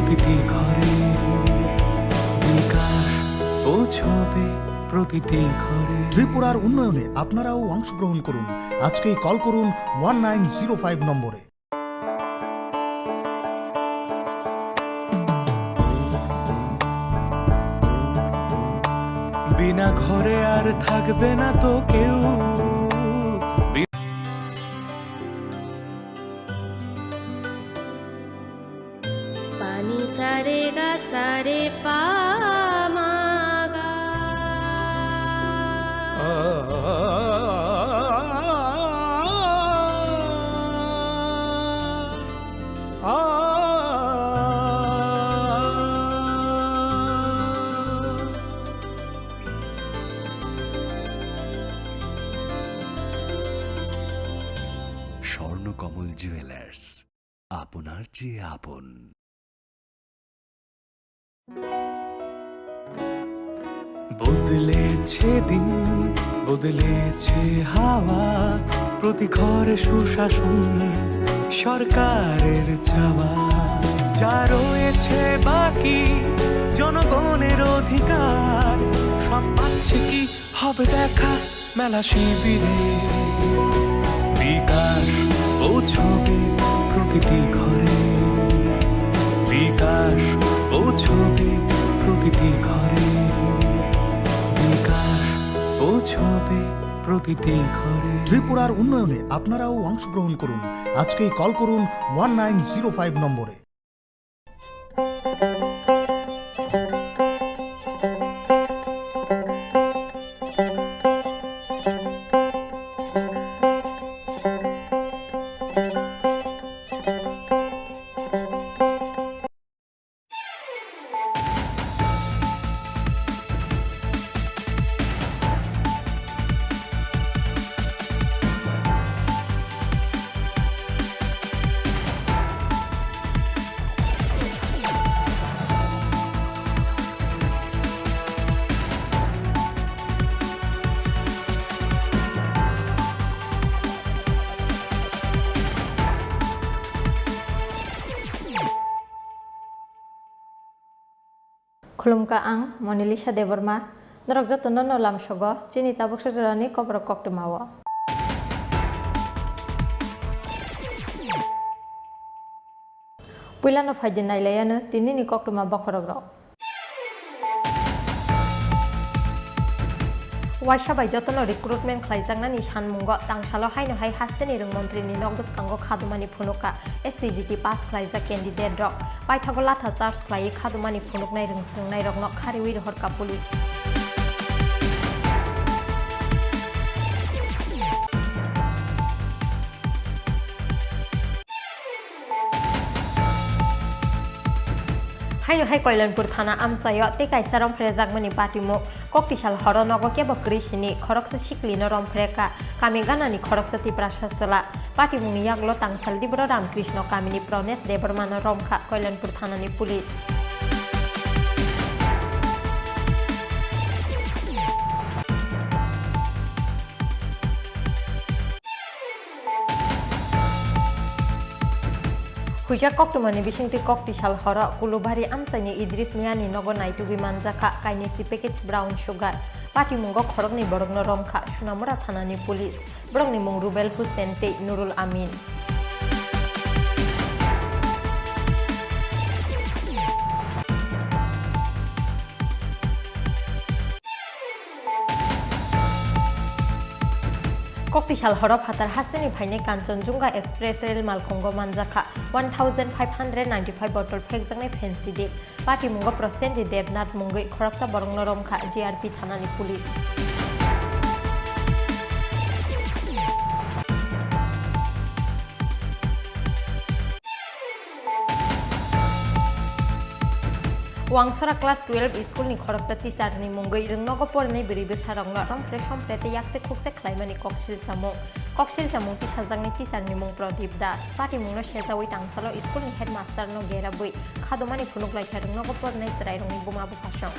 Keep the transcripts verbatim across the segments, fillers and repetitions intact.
প্রতিটি ঘরে বিকাশ পৌঁছবে প্রতিটি ঘরে। ত্রিপুরার উন্নয়নে আপনারাও অংশগ্রহণ করুন। আজকেই কল করুন ওয়ান নাইন জিরো ফাইভ নম্বরে। বিনা ঘরে আর থাকবে না তো কেউ। Pani sa re ga sa re pa ma ga. Swarnakamal jewellers, আপনার চেয়ে আপন। বদলেছে দিন, বদলেছে হাওয়া, প্রতি ঘরে সুশাসন সরকারের চাওয়া। যা রয়েছে বাকি জনগণের অধিকার, সব পাচ্ছে কি হবে দেখা মেলা শিবিরে। বিকাশ পৌঁছবে প্রতিটি ঘরে, বিকাশ পৌঁছবে প্রতিটি ঘরে, বিকাশ পৌঁছবে প্রতিটি ঘরে। ত্রিপুরার উন্নয়নে আপনারাও অংশগ্রহণ করুন। আজকেই কল করুন ওয়ান নাইন জিরো ফাইভ নম্বরে। Khulumkha ang Monalisa Debbarma, norok jotono no lamsogo chini tabuksa jorani koborok koktwmao. Puilano phaidi nailaiano tinini koktwma bokhorokrok. Waisa bai jotono recruitment khlaijaknani sanmungo tangsalo haino hai hasteni rwng montrini nok bwskango khadumani phunukha S T G T pass khlaijak candidate rok. Paithago latha charge khlaiwi khadumani phunuknai rwng swngnai rokno khariwi rohorkha police. Haino hai Koilanpur thana amchaio tei kaisa romphrejakmani patimung. Koktisal horo nogo kebo kwrwi sini khoroksa siklino romphrekha. Kami ganani khoroksa Tiprasa chwla. Patimungni yaklo tangsal Dibro Ramkrishno kamini Prones Debbarmano romkha Koilanpur thanani police. Huijak koktwmani bisingtwi koktisal horo Kulubari amchaini Idris Miyani nogo naitugwi manjakha kainwi si package brown sugar. Patimungo khoroknwi borokno romkha Sunamura thanani police. Borokni mung Rubel Hussein tei Nurul Amin. Koktisal horo phatar hasteni phainai Kanchanjunga Express rel malkhungo manjakha one thousand five hundred ninety-five bottle phekjaknai fancy dip. Patimungo Prosenjit Debnath mungwi khoroksa borokno romkha G R P thanani police. Wangsora class twelve school ni khoroksa teacher ni mungwi rwngnogo porinai bwrwi bwsarokno romphre somphre tei yakse khukse khlaimani koksil samung. Koksil samung tisajaknai teacher ni mung Pradip Das. Patimungno sejawi tangsalo school ni headmaster no gerabwi khadumani phunuk laikha rwngnogo porinai chwrairokni buma buphasong.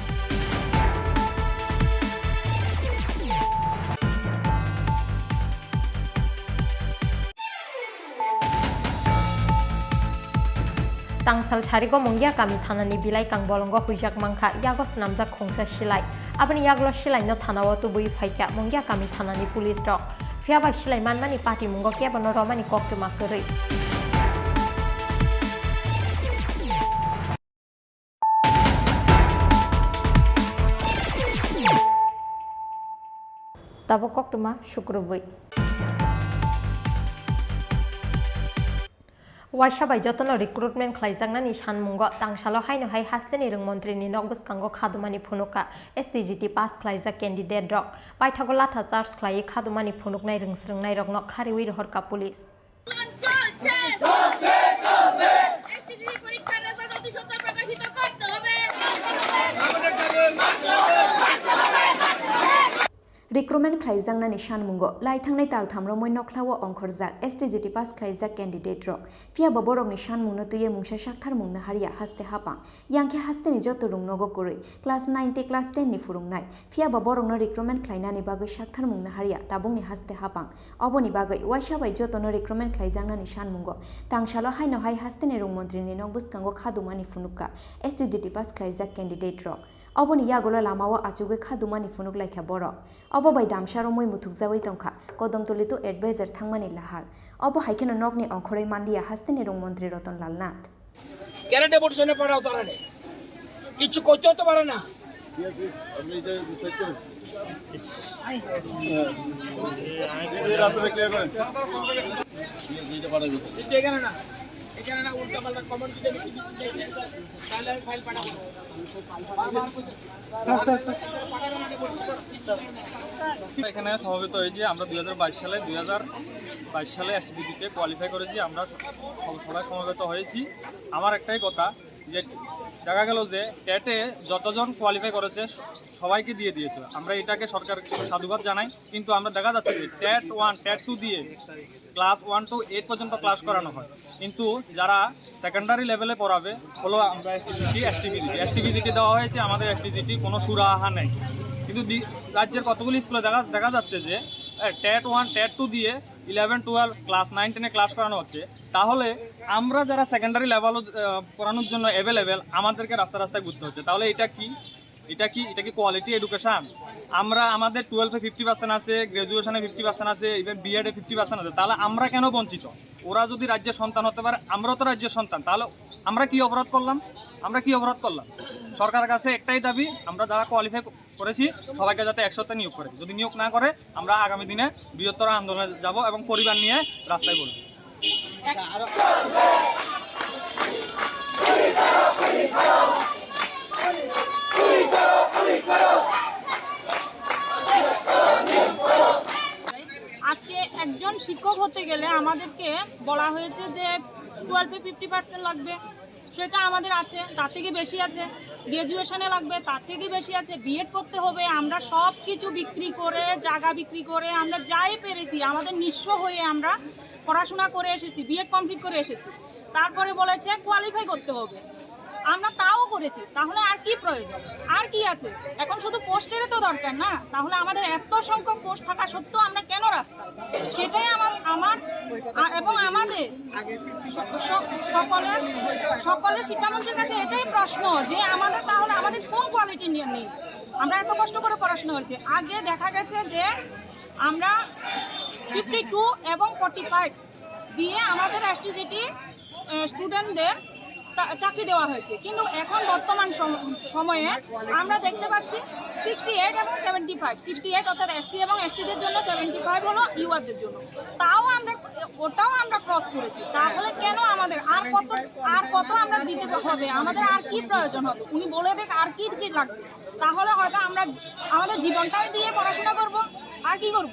Tangsal sarigo Mungia kami thanani bilai kang bolongo huijak mankha, yago swnamjak khungsa silai. Aboni yagulo silaino thanao tubui phaikha Mungia kami thanani police rok. Phiya bai silai manmani patimungo kebono romani koktwma kwrwi. Tabuk koktwma sukrubwi. Waisa bai jotono recruitment khlaijaknani sanmungo tangsalo haino hai hasteni rwng montrini nok bwskango khadumani phunukha S T G T pass khlaijak candidate rok. Paithago latha charge khlaiwi khadumani phunuknai rwng srwngnairokno khariwi rohorkha police. চলছে। চলছে, চলবে। এসটিজিটি পরীক্ষার রেজাল্ট অতি সত্বর প্রকাশিত করতে হবে। Recruitment khlaijaknani sanmungo lai thangnai tal tham romwi nokhlao ongkhorjak S T G T pass khlaijak candidate rok. Phiya bo borokni sanmungno twiwi mungsa saktharmung naharya haste hapang. Yang khe hasteni joto rwng nogo kwrwi class nine tei class ten ni phwrwngnai. Phiya ba borokno recruitment khlainani bagwi saktharmung naharya tabukni haste hapang. Oboni bagwi waisa bai jotono recruitment khlaijaknani sanmungo tangsalo haino hai hasteni rwng montrini nok bwskango khadumani phunukha S T G T pass khlaijak candidate rok. Oboni yagulo lamao achugwi khadumani phunuk laikha borok. Obo bai damsa romwi muthukjagwi tongkha Kodomtoli to advisor thangmani lahar. Obo hai kheno nokni ongkhorwi manliya hasteni rwng montri Roton Lal Nath. কেন ডেপুটেশনে পাঠাও তারা রে? কিছু করতেও তো পারে না। এখানে না, এখানে না, উল্টা পাল্টা কমেন্ট দিতে বেশি, তাহলে আমি ফাইল পাঠাবো। বারবার কইতেছি। এখানে সমবেত হয়েছি আমরা দুই হাজার বাইশ সালে, দুই হাজার বাইশ সালে এসটিজিটিতে কোয়ালিফাই করেছি। আমরা সব-, সবাই সমবেত হয়েছি। আমার একটাই কথা যে দেখা গেল যে টেটে যতজন কোয়ালিফাই করেছে সবাইকে দিয়ে দিয়েছে। আমরা এটাকে সরকারকে সাধুবাদ জানাই, কিন্তু আমরা দেখা যাচ্ছে যে টেট ওয়ান, টেট টু দিয়ে ক্লাস ওয়ান টু এইট পর্যন্ত ক্লাস করানো হয়, কিন্তু যারা সেকেন্ডারি লেভেলে পড়াবে হলো আমরা এসটিজিটি, এসটিপিজিটি, এসটিপিজিটি দেওয়া হয়েছে, আমাদের এসটিজিটি কোনো সুরাহা নেই। কিন্তু বি-, রাজ্যের কতগুলি স্কুলে দেখা, দেখা যাচ্ছে যে, এ, টেট ওয়ান, টেট টু দিয়ে ইলেভেন টুয়েলভ ক্লাস নাইন টেনে ক্লাস করানো হচ্ছে, তাহলে আমরা যারা সেকেন্ডারি লেভেল, আহ, পড়ানোর জন্য অ্যাভেলেবেল, আমাদেরকে রাস্তা রাস্তায় ঘুরতে হচ্ছে। তাহলে এটা কি? এটা কি, এটা কি কোয়ালিটি এডুকেশন? আমরা, আমাদের টুয়েলভে ফিফটি পার্সেন্ট আছে, গ্র্যাজুয়েশনে ফিফটি পার্সেন্ট আছে, ইভেন বিএডে ফিফটি পার্সেন্ট আছে, তাহলে আমরা কেন বঞ্চিত? ওরা যদি রাজ্যের সন্তান হতে পারে, আমরাও তো রাজ্যের সন্তান, তাহলে আমরা কি অপরাধ করলাম? আমরা কি অপরাধ করলাম? সরকারের কাছে একটাই দাবি, আমরা যারা কোয়ালিফাই করেছি সবাইকে যাতে একসাথে নিয়োগ করে, যদি নিয়োগ না করে আমরা আগামী দিনে বৃহত্তর আন্দোলনে যাব এবং পরিবার নিয়ে রাস্তায় বলব। আজকে একজন শিক্ষক হতে গেলে আমাদেরকে বলা হয়েছে যে টুয়েলভে ফিফটি পার্সেন্ট লাগবে, সেটা আমাদের আছে, তার থেকে বেশি আছে। গ্র্যাজুয়েশনে লাগবে, তার থেকে বেশি আছে। বিএড করতে হবে, আমরা সব কিছু বিক্রি করে, জায়গা বিক্রি করে, আমরা যাই পেরেছি, আমাদের নিঃস্ব হয়ে আমরা পড়াশোনা করে এসেছি, বিএড কমপ্লিট করে এসেছি। তারপরে বলেছে কোয়ালিফাই করতে হবে, আমরা তাও করেছি। তাহলে আর কি প্রয়োজন, আর কি আছে? এখন শুধু পোস্টেরই তো দরকার না, তাহলে আমাদের এত সংখ্যক পোস্ট থাকা সত্ত্বেও আমরা কেন রাস্তায়? সেটাই আমার, আমার, আ-, এবং আমাদের স-, স-, সকলের, সকলের শিক্ষামন্ত্রীর কাছে এটাই প্রশ্ন যে আমাদের তাহলে আমাদের কোন কোয়ালিটি নিয়ে নেই? আমরা এত কষ্ট করে পড়াশোনা করেছি, আগে দেখা গেছে যে আমরা ফিফটি টু এবং ফর্টি ফাইভ দিয়ে আমাদের এসটিজিটি, আহ, স্টুডেন্টদের তা-, চাকরি দেওয়া হয়েছে, কিন্তু এখন বর্তমান সম-, সময়ে আমরা দেখতে পাচ্ছি সিক্সটি এইট এবং সেভেন্টি ফাইভ, সিক্সটি এইট অর্থাৎ এসসি এবং এসটিদের জন্য, সেভেন্টি ফাইভ হলো ইউআরদের জন্য। তাও আমরা, ওটাও আমরা ক্রস করেছি। তাহলে কেন আমাদের আর কত, আর কত আমরা দিতে হবে? আমাদের আর কি প্রয়োজন হবে? উনি বলে দেখ আর কি কি লাগবে, তাহলে হয়তো আমরা আমাদের জীবনটাই দিয়ে পড়াশোনা করব, আর কি করব?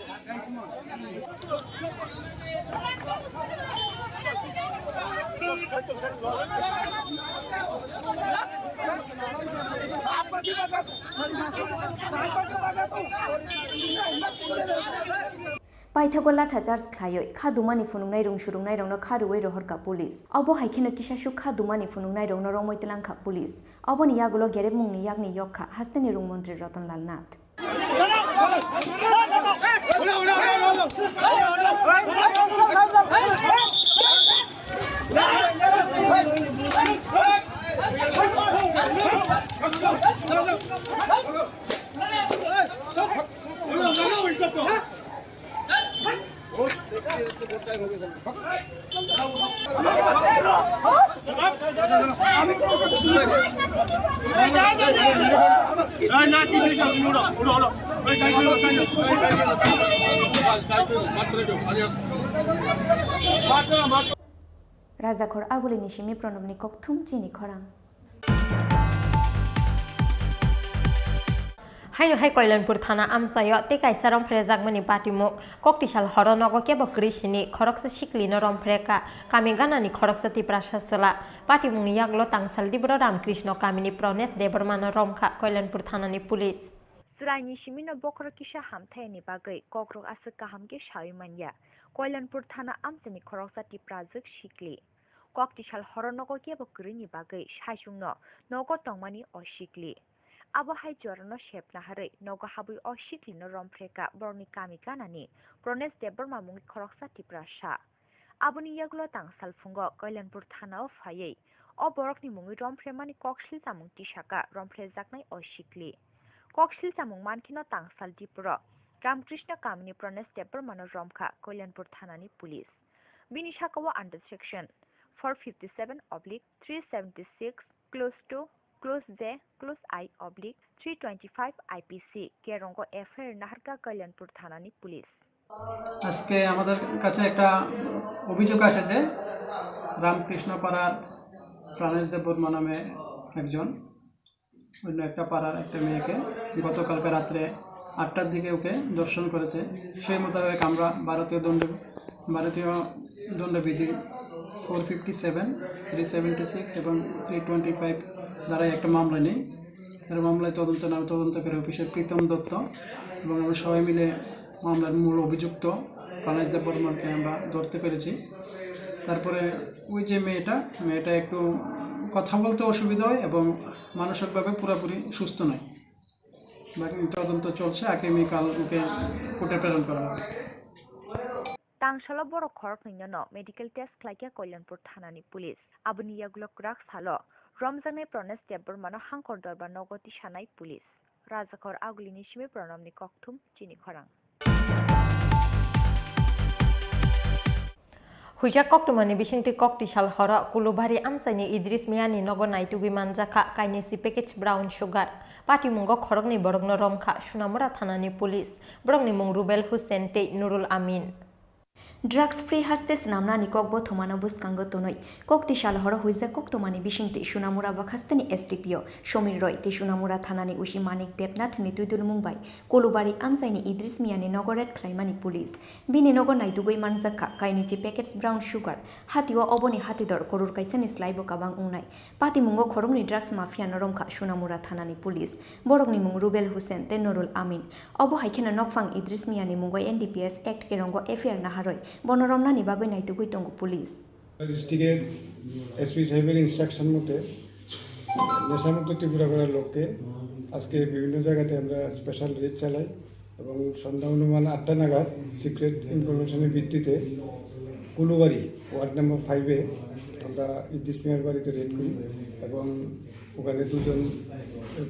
Paithago latha charge khlaiwi kha dumani phunuknai rwng swrwngnairokno kha rwui rohorkha police. Obo hai kheno kisasuk kha dumani phunuknairokno romwi twlangkha police. Oboni yagulo gerepmungni yakni yokkha hasteni rwng montri Roton Lal Nath. Rajakhor Agulini simi Pranobni kokthum chini khorang. Haino hai Koilanpur thana amchaio tei kaisa romphrejakmani patimung. Koktisal horo nogo kebo kwrwi sini khoroksa siklino romphre ka, kami ganani khoroksa Tiprasa chwla. Patimungni yaklo tangsal Dibro Ramkrishna kamini Prones Debbarmano romkha Koilanpur thanani police. Chwraini simino bokhorok kisa hamthayani bagwi kokrok aswk kaham khe sawi manya. Koilanpur thana amchaini khoroksa Tiprajwk sikli. Koktisal horo nogo kebo kwrwini bagwi saichungno nogo tongmani o sikli. Abo hai jorano sep naharwi nogo habwi o siklino romphre ka borokni kami ganani Prones Debbarma mungwi khoroksa Tiprasa. Aboni yagulo tangsal phungo Koilanpur thanao phaiwi o borokni mungwi romphre mani kok silchamung tisaka romphrejaknai o sikli. Kok silchamung mankheno tangsal Dipro Ramkrishna kamini Prones Debbarmano romkha Koilanpur thanani police. Bini sakao under section four fifty seven oblique three seventy six, clause two, clause J, clause I oblique three twenty five I P C kerongo F I R naharkha Kalyanpur thanani police. আজকে আমাদের কাছে একটা অভিযোগ আসে যে রামকৃষ্ণ পাড়ার প্রাণেশ দেববর্মা নামে একজন অন্য একটা পাড়ার একটা মেয়েকে গতকালকে রাত্রে আটটার দিকে ওকে ধর্ষণ করেছে। সেই মোতাবেক আমরা ভারতীয় দণ্ড, ভারতীয় দণ্ডবিধি four fifty seven, three seventy six এবং থ্রি টোয়েন্টি ফাইভ ধারায় একটা মামলা নিই। এর মামলায় তদন্ত নামে তদন্তকারী অফিসার প্রীতম দত্ত এবং আমরা সবাই মিলে মামলার মূল অভিযুক্ত প্রাণেশ দেববর্মাকে আমরা ধরতে পেরেছি। তারপরে ওই যে মেয়েটা, মেয়েটা একটু কথা বলতে অসুবিধা হয় এবং মানসিকভাবে পুরোপুরি সুস্থ নয়। বাকি তদন্ত চলছে, আগামীকাল ওকে কোর্টে প্রেরণ করা হবে। Tangsalo borok khoroknwino medical test khlaikha Kalyanpur thanani police. Aboni yagulo kwrak salo romjaknai Prones Debbarmano Hangkor Dorbar nogo tisanai police. Rajakhor Agulini simi Pranobni kokthum chini khorang. Huijak koktwmani bisingtwi koktisal horo Kulubari amchaini Idris Miyani nogo naitugwi manjakha kainwi si package brown sugar. Patimungo khoroknwi borokno romkha Sunamura thanani police. Borokni mung Rubel Hussain tei Nurul Amin. Drugs free haste swnamnani kokbo thumano bwskango tonwi koktisal horo huijak koktwmani bisingtwi Sunamura bakhasteni S D P O Somir Roy tei Sunamura thanani usi Manik Debnath ni twidulmung bai Kulubari amchaini Idris Miyani nogo raid khlaimani police. Bini nogo naitugwi manjakha kainwi chi packets brown sugar, hatio oboni hatidor koror kaisani slaibo kabang wngnai. Patimungo khoroknwi drugs mafia no romkha Sunamura thanani police. Borokni mung Rubel Hussain tei Nurul Amin. Obo hai kheno nokphang Idris Miyani mungo N D P S Act kerongo F I R naharwi bono romnani bagwi naitugwi tongo police. ডিস্ট্রিক্টের এসপি সাহেবের ইনস্ট্রাকশন মতে নেশামুক্ত ত্রিপুরা করার লক্ষ্যে আজকে বিভিন্ন জায়গাতে আমরা স্পেশাল রেড চালাই এবং সন্ধ্যা অনুমান আটটা নাগাদ সিক্রেট ইনফরমেশনের ভিত্তিতে কুলুবাড়ি ওয়ার্ড নাম্বার ফাইভে আমরা ইদ্রিস মিয়ার বাড়িতে রেড করি এবং ওখানে দুজন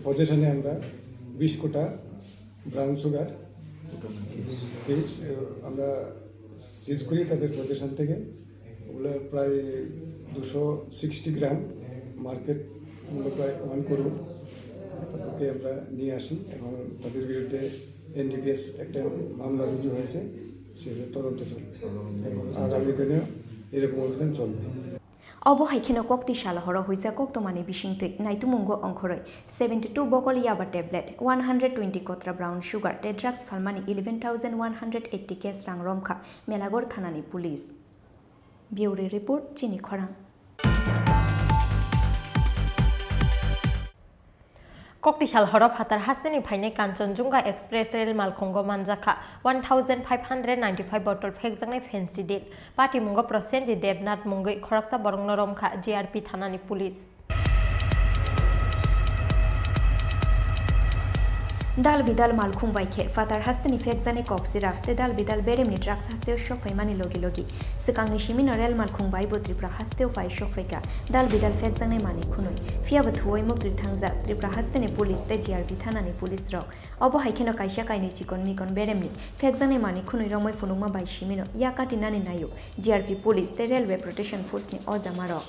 পজিশনে আমরা বিশ কোটা ব্রাউন সুগার পিস আমরা সিজ করি তাদের পজিশন থেকে। ওগুলো প্রায় দুশো সিক্সটি গ্রাম, মার্কেট মূল্য প্রায় ওয়ান করোড়। তাদেরকে আমরা নিয়ে আসি এবং তাদের বিরুদ্ধে এনডিপিএস একটা মামলা রুজু হয়েছে, সেটা তদন্ত চলবে এবং আগামী দিনেও এরকম অভিযান চলবে। Obo hai kheno kokti salo horo huijak koktwmani bisingtwi naitumungo ongkhorwi seventy two bokol yaba tablet, one hundred twenty kotra brown sugar tei drugs phalmani eleven thousand one hundred eighty cash rang romkha Melagor thanani police. Bureau report, Chini Khorang. Koktisal horo phatar hasteni phainai Kanchanjunga Express rail malkhungo manjakha one thousand five hundred ninety five bottle phekjaknai Fancy Deal. Patimungo Prosenjit Debnath mungwi khoroksa borokno romkha G R P thanani police. Dal bidal malkhung bai khe phatar hasteni phekjaknai kok siraf tei dal bidal beremni drugs hasteo sokphaimani logi logi swkangni simino rel malkhung bai bo Tripura hasteo pai sokphaikha dal bidal phekjaknai manwi khwnwi. Phiya bo thuwi muktwi thangjak Tripura hasteni police tei G R P thanani police rok. Obo hai kheno kaisa kainwi chikon mikon beremni phekjaknai manwi khwnwi romwi phunukma bai simino yak katinani naio G R P police tei Railway Protection Force ni ojamarok.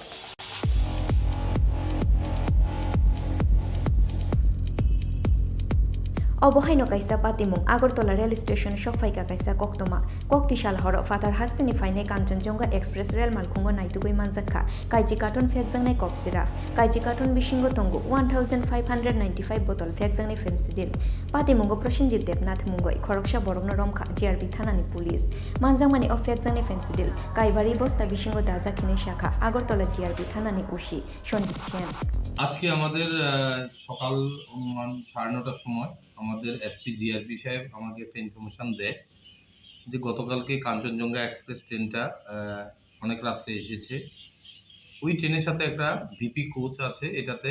Obo haino kaisa patimung, Agartala rail station sokphaikha kaisa koktwma. Kokti sal horo phatar hasteni phainai Kanchanjunga Express rail malkhungo naitugwi manjakha kaiji carton phekjaknai kok siraf. Kaiji carton bisingo tongo one thousand five hundred ninety-five bottle phekjaknai Phensedyl. Patimungo Prosenjit Debnath mungwi khoroksa borokno romkha G R P thanani police. Manjakmani o phekjaknai Phensedyl kaibari bosta bisingo dajak hinwi sakha Agartala G R P thanani O C Sanjit Sen. আজকে আমাদের আহ, সকাল অনুমান সাড়ে নটার সময় আমাদের SP GRP সাহেব আমাকে একটা ইনফরমেশন দেয় যে গতকালকে কাঞ্চনজঙ্ঘা এক্সপ্রেস ট্রেনটা আহ, অনেক রাত্রে এসেছে। ওই ট্রেনের সাথে একটা ভিপি কোচ আছে, এটাতে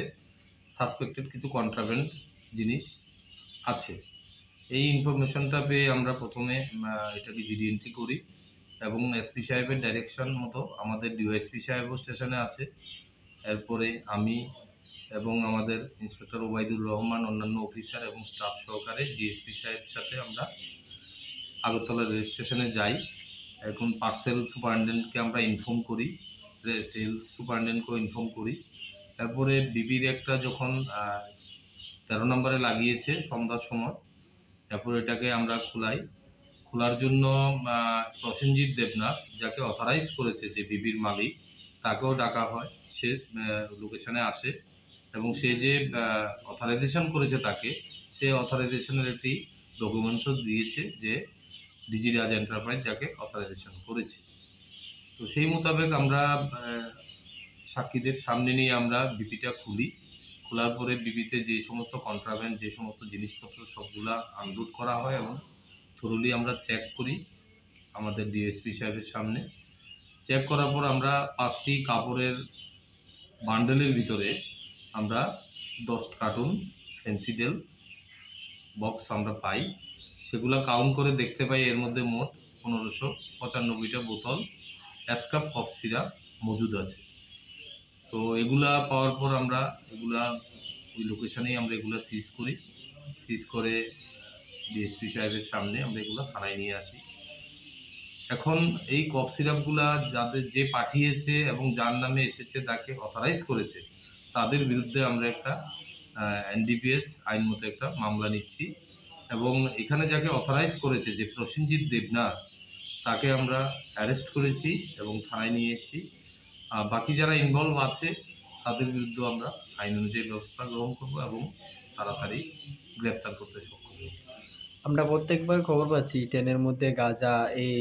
সাসপেক্টেড কিছু কন্ট্রাব্যান্ড জিনিস আছে। এই ইনফরমেশনটা পেয়ে আমরা প্রথমে আহ, এটাকে জিডি এন্ট্রি করি এবং এসপি সাহেবের ডাইরেকশন মতো আমাদের ডিওএসপি সাহেবও স্টেশনে আছে। এরপরে আমি এবং আমাদের ইন্সপেক্টর ওবায়দুর রহমান, অন্যান্য অফিসার এবং স্টাফ সহকারে ডিএসপি সাহেবের সাথে আমরা আগরতলা রেল স্টেশনে যাই। এখন পার্সেল সুপারিনটেন্ডেন্টকে আমরা ইনফর্ম করি, রেল সুপারিনটেন্ডেন্টকেও ইনফর্ম করি। তারপরে বিবির একটা যখন আহ, তেরো নম্বরে লাগিয়েছে সন্ধ্যার সময়, তারপর এটাকে আমরা খুলাই। খোলার জন্য আহ, প্রসেনজিৎ দেবনাথ, যাকে অথরাইজ করেছে, যে বিবির মালিক, তাকেও ডাকা হয়। সে লোকেশনে আসে এবং সে যে অথরাইজেশন করেছে তাকে, সে অথরাইজেশনের একটি ডকুমেন্টসও দিয়েছে যে ডিজি রাজ এন্টারপ্রাইজ যাকে অথরাইজেশন করেছে। তো সেই মোতাবেক আমরা আহ, সাক্ষীদের সামনে নিয়ে আমরা বিপিটা খুলি। খোলার পরে বিপিতে যে সমস্ত কন্ট্রাব্যান্ড, যে সমস্ত জিনিসপত্র, সবগুলা আনলোড করা হয় এবং থরোলি আমরা চেক করি আমাদের ডিএসপি সাহেবের সামনে। চেক করার পর আমরা পাঁচটি কাপড়ের বান্ডেলের ভিতরে আমরা দশ কার্টুন ফেন্সিডেল বক্স আমরা পাই। সেগুলা কাউন্ট করে দেখতে পাই এর মধ্যে মোট পনেরোশো পঁচানব্বইটা বোতল অ্যাসকাপ কফ সিরাপ মজুদ আছে। তো এগুলা পাওয়ার পর আমরা এগুলা ওই লোকেশনেই আমরা এগুলা সিজ করি। সিজ করে ডিএসপি সাহেবের সামনে আমরা এগুলা থানায় নিয়ে আসি। এখন এই কফ সিরাপগুলা যাদের, যে পাঠিয়েছে এবং যার নামে এসেছে, তাকে অথরাইজ করেছে, তাদের বিরুদ্ধে আমরা একটা এনডিপিএস আইন মতো একটা মামলা নিচ্ছি। এবং এখানে যাকে অথরাইজ করেছে, যে প্রসেনজিৎ দেবনাথ, তাকে আমরা অ্যারেস্ট করেছি এবং থানায় নিয়ে এসেছি। আহ, বাকি যারা ইনভলভ আছে, তাদের বিরুদ্ধে আমরা আইন অনুযায়ী ব্যবস্থা গ্রহণ করব এবং তাড়াতাড়ি গ্রেপ্তার করতে সক্ষম হব। আমরা প্রত্যেকবার খবর পাচ্ছি ট্রেনের মধ্যে গাঁজা, এই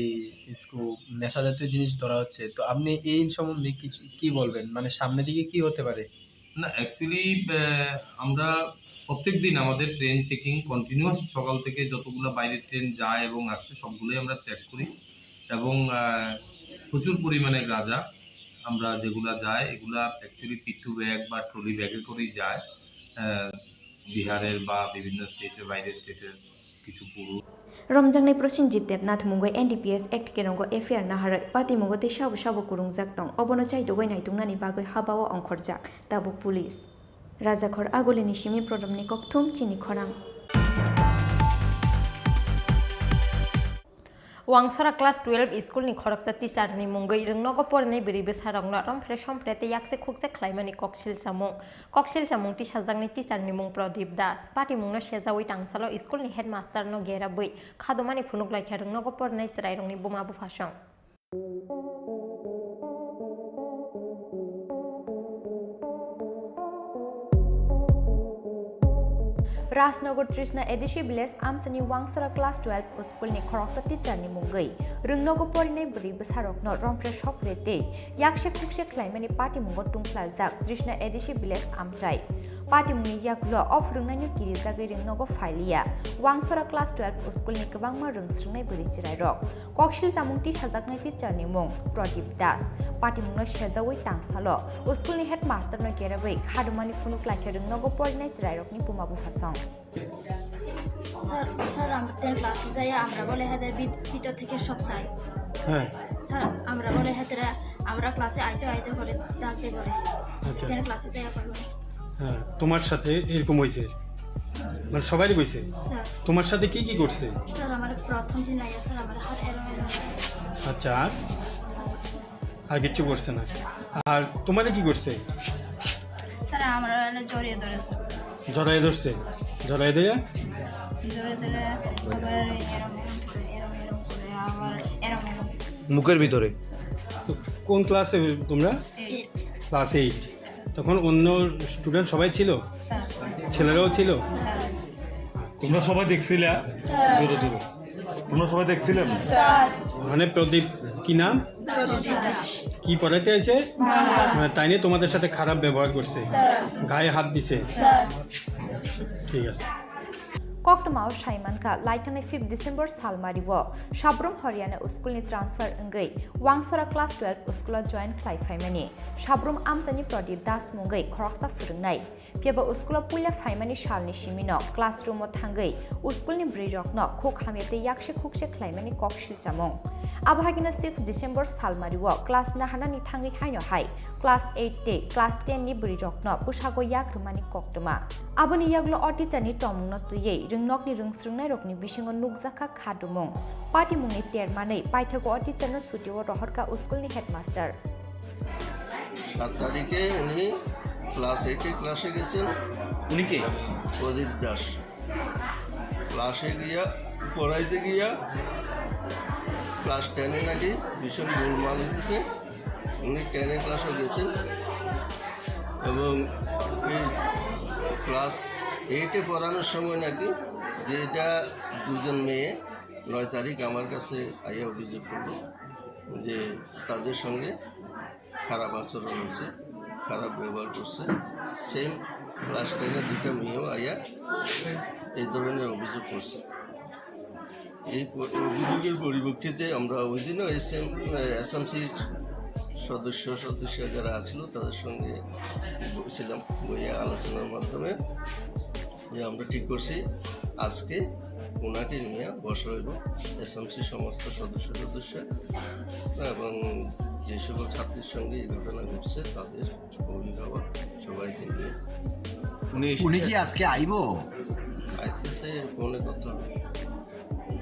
স্কুপ, নেশা জাতীয় জিনিস ধরা হচ্ছে। তো আপনি এই সম্বন্ধে কিছু কি বলবেন? মানে সামনের দিকে কি হতে পারে? না, অ্যাকচুয়ালি আমরা প্রত্যেক দিন আমাদের ট্রেন চেকিং কন্টিনিউয়াস, সকাল থেকে যতগুলো বাইরের ট্রেন যায় এবং আসে সবগুলোই আমরা চেক করি এবং আহ, প্রচুর পরিমাণে গাঁজা আমরা যেগুলা যায় এগুলা অ্যাকচুয়ালি পিট্টু ব্যাগ বা ট্রলি ব্যাগে করেই যায়। আহ, বিহারের বা বিভিন্ন স্টেটের, বাইরের স্টেটের কিছু পুরুষ। Romjaknai Prosenjit Debnath mungwi NDPS act kerongo FIR naharwi patimungo tei sabo sabo kwrwngjak tong, obono chaitugwi naituknani bagwi habao ongkhorjak tabuk police. Rajakhor Agulini simi Prodopni kokthum chini khorang. Wangsora class twelve school ni khoroksa teacher ni mungwi rwngnogo porinai bwrwi bwsarokno romphre somphre tei yakse khukse khlaimani koksil chamung. Koksil chamung tisajaknai teacher ni mung Pradip Das. Patimungno sejawi tangsalo school ni headmaster no gerabwi khadomani phunuk laikha rwngnogo porinai chwrairokni buma buphasong. Rajnagar Trishna A D C village amchaini Wangsora class twelve school ni khoroksa teacher ni mungwi rwngnogo porinai bwrwi bwsarokno romphre sopre tei yakse khukse khlaimani patimungo tungphlajak Trishna A D C village amchai. Patimungni yagulo o phwrwngnaino kirijagwi rwngnogo phailiya Wangsora class twelve school ni kwbangma rwngsrwngnai bwrwi chwrairok. Koksil chamung tisajaknai teacher ni mung Pradip Das. Patimungno sejawi tangsalo school ni headmaster no kerabwi khadomani phunuk laikha rwngnogo porinai chwrairokni buma buphasong. Sir, sir, আমরা টেন ক্লাসে যাই, আমরা বলে হাতে ভিতর থেকে সব চাই। হ্যাঁ। স্যার, আমরা বলে হাতে আমরা ক্লাসে আইতে আইতে করে ডাকতে করে। আচ্ছা। টেন ক্লাসে যাই করে। হ্যাঁ, তোমার সাথে এরকম হয়েছে? মানে সবাই কইছে? স্যার। তোমার সাথে কি কি করছে? স্যার, আমার প্রথম দিন আইয়া স্যার, আমার হাত এরম এরম। আচ্ছা, আর? আর কিচ্ছু করছে না। আর তোমাদের কি করছে? স্যার, আমরা হলো জড়িয়ে ধরেছে। জড়াই ধরছে? জড়াই ধরে? জড়িয়ে ধরে আবার এরম এরম করে, এরম এরম করে, আবার এরম এরম। মুখের ভিতরে? তো কোন ক্লাসে তোমরা? এইট। Class eight. তখন অন্য স্টুডেন্ট সবাই ছিল? স্যার। ছেলেরাও ছিল? স্যার। তোমরা সবাই দেখছিলে? স্যার। জোরে জোরে। তোমরা সবাই দেখছিলে? স্যার। মানে প্রদীপ, কি নাম? প্রদীপ দাস। কি পড়াইতে আইছে? বাংলা। মানে তাই নিয়ে তোমাদের সাথে খারাপ ব্যবহার করছে? স্যার। গায়ে হাত দিছে? স্যার। ঠিক আছে। Koktwmao saimankha, laithani fifth December salmario Sabrum Haryana school ni transfer wngwi Wangsora class twelve school o join khlai phaimani. Sabrum amchaini Pradip Das mungwi khoroksa phwrwngnai. Phiya bo school o puila phaimani salni simino classroom o thangwi school ni bwrwi rokno khuk hamya tei yakse khukse khlaimani kok silchamung. Abo haikhe six December salmario class naharnani thangwi haino hai class eight tei class ten ni bwrwi rokno bwsago yak rwmani koktwma. Aboni yagulo o teacher ni tongmungno twiwi rwngnokni rwngsrwngnairokni bisingo nukjakha khadumung. Patimungni termanwi paithago o teacher no sutio rohorkha school ni headmaster. সাত তারিখে উনি ক্লাস এইটে ক্লাসে গেছেন। উনি কে? প্রদীপ দাস। ক্লাসে গিয়া, পড়াইতে গিয়া ক্লাস টেনে নাকি ভীষণ গোলমাল হইতেছে। উনি টেনে ক্লাসে গেছেন এবং এই ক্লাস এইটে পড়ানোর সময় নাকি যেটা দুজন মেয়ে নয় তারিখ আমার কাছে আইয়া অভিযোগ করলো যে তাদের সঙ্গে খারাপ আচরণ হচ্ছে, খারাপ ব্যবহার করছে। সেম ক্লাস টেনের দুইটা মেয়েও আইয়া এই ধরনের অভিযোগ করছে। এই প-, অভিযোগের পরিপ্রেক্ষিতে আমরা ওই দিনও এসএম, এসএমসির সদস্য সদস্য যারা আছিল তাদের সঙ্গে বসেছিলাম, বইয়ে আলোচনার মাধ্যমে যে আমরা ঠিক করছি আজকে ওনাকে নিয়ে বসা হইব এসএমসি সমস্ত সদস্য সদস্য এবং যে সকল ছাত্রীর সঙ্গে এই ঘটনা ঘটছে তাদের অভিভাবক সবাইকে নিয়ে। উনি এসে উনি কি আজকে আইব? আইতেছে ফোনে কথা হবে।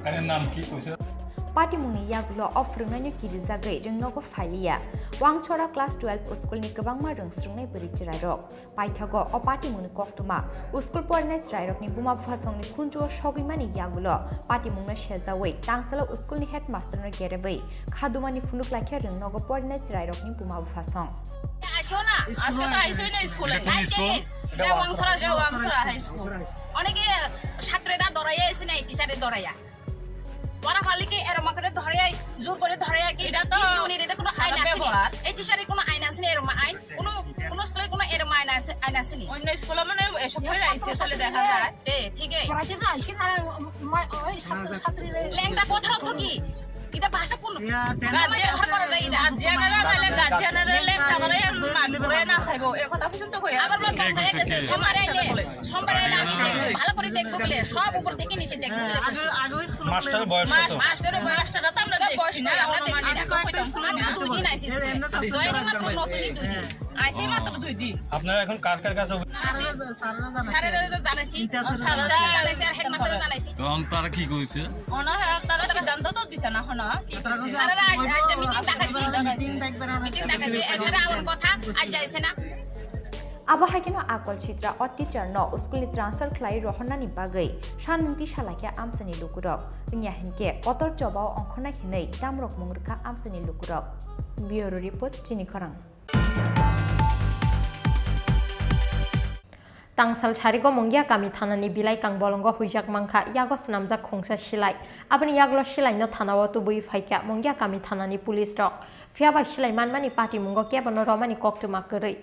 তার নাম কি কইছে? Patimungni yagulo o phwrwngnaino kirijagwi rwngnogo phailiya. Wangchora class twelve school ni kwbangma rwngsrwngnai bwrwi chwrairok. Paithago o patimungni koktwma, school porinai chwrairokni buma buphasongni khunjuo sogwimani yagulo patimungno sejaui tangsalo school ni headmaster no gerebwi khadumani phunuk laikhe rwngnogo porinai chwrairokni buma buphasong. আইসো না, আজকে তো আইসোই না স্কুলে। এটা কোন স্কুল? এটা ওয়াংসরা, এটা ওয়াংসরা হাই স্কুল। অনেকে ছাত্রেরা দৌড়াইয়া এসে না, এই টিচারে দৌড়াইয়া। ওরা পারলে কি এরম করে ধরে, জোর করে ধরে কি? এটা তো ইসি উনি, এটা কোনো আইন খারাপ আছে নি? ব্যবহার। এই টিচারের কোনো আইন আছে নি? এরম আইন? কোনো, কোনো স্কুলে কোনো এরম আইন আছে, আইন আছে নি? অন্য স্কুলে মানে এসব করে আইসে, তাহলে দেখা যায়। এ, ঠিক আছে। পড়াতে তো আইসে না, মা-, ওই ছাত্র ছাত্রীরা। লেংটা কথা অর্থ কি? এটা ভাষা কোন, কোন সময় ব্যবহার করা যায় এটা? গার্জিয়ানরা নাইলে গার্জিয়ানরা লেংটা মানে মাত করে না চাইবো, এ কথা পর্যন্ত কই। আবার বলে, ঠিক আছে, ঠিক আছে। সোমবার আইলে, সোমবার আইলে আমি দেখবো, ভালো করে দেখবো বলে, সব উপর থেকে নিচে দেখবো বলে। আগে, আগে ওই স্কুলে মাস্টারের বয়স কত? মাস-, মাস্টারের বয়স, মাস্টাররা তো আমরা দেখছি না, আমরা দেখছি না। আগে কয়েকটা স্কুলে আমি দুই দিন আইছি স্কুলে। জয়েনিং মাত্র নতুনই দুই দিন। আইছি মাত্র দুই দিন। আপনারা এখন কার কার কাছে অভি- আইছি। স্যারেরা তো জানাইছি। স্যারেরা জানাইছি আর হেডমাস্টাররা জানাইছি। তখন তারা কি কইছে? ওনারা তারা সিদ্ধান্ত তো দিছে না, হনো? কি কইছে? স্যারেরা আজ, আজ মিটিং ডাকাইছি। মিটিং ডাকাইছি। এছাড়া আমার কথা আজ আইছে না। Abo hai kheno Akol Sitra o teacher no school ni transfer khlai rohornani bagwi sanmung tisa laikha amchaini lukurok. Wngya hinkhe kotor chobao ongkhornai hinwi damrok mung rwkha amchaini lukurok. Bureau report, Chini Khorang. Tangsal sarigo Mungia kami thanani Bilaikang bolongo huijak mankha, yago swnamjak khungsa silai. Aboni yagulo silaino thanao tubui phaikha Mungia kami thanani police rok. Phiya bai silai manmani patimungo kebono romani koktwma kwrwi.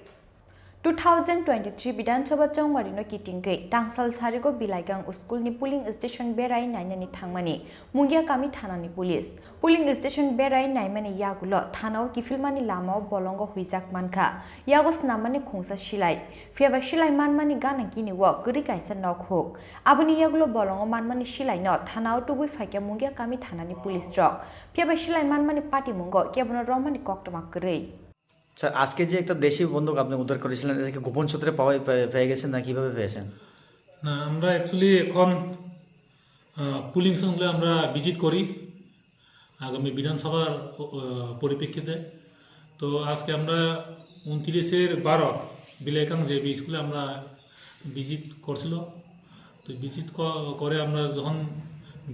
Two thousand twenty-three Bidhan Sabha chongmari no kitingwi tangsal sarigo Bilaigang school ni polling station berai nainani thangmani Mungia kami thana ni police. Polling station berai naimani yagulo thana o kiphilmani lama o bolongo huijak mankha, yago snammani khungsa silai. Phiyaba silai manmani gana gini o kwrwi kaisa nok huk. Aboni yagulo bolongo manmani silai no thana o tubui phaikha Mungia kami thana ni police rok. Phiyaba silai manmani patimungo kebono romani koktwma kwrwi. Sir, আজকে যে একটা দেশি বন্দুক আপনি উদ্ধার করেছিলেন, এটা কি গোপন সূত্রে পাওয়া, পে-, পেয়ে গেছেন না কিভাবে পেয়েছেন? না, আমরা অ্যাকচুয়ালি এখন, আহ, পুলিং স্টেশনগুলো আমরা ভিজিট করি আগামী বিধানসভার, আহ, পরিপ্রেক্ষিতে। তো আজকে আমরা ঊনত্রিশের বারো বিলাইকাং জেবি স্কুলে আমরা ভিজিট করছিল। তো ভিজিট ক-, করে আমরা যখন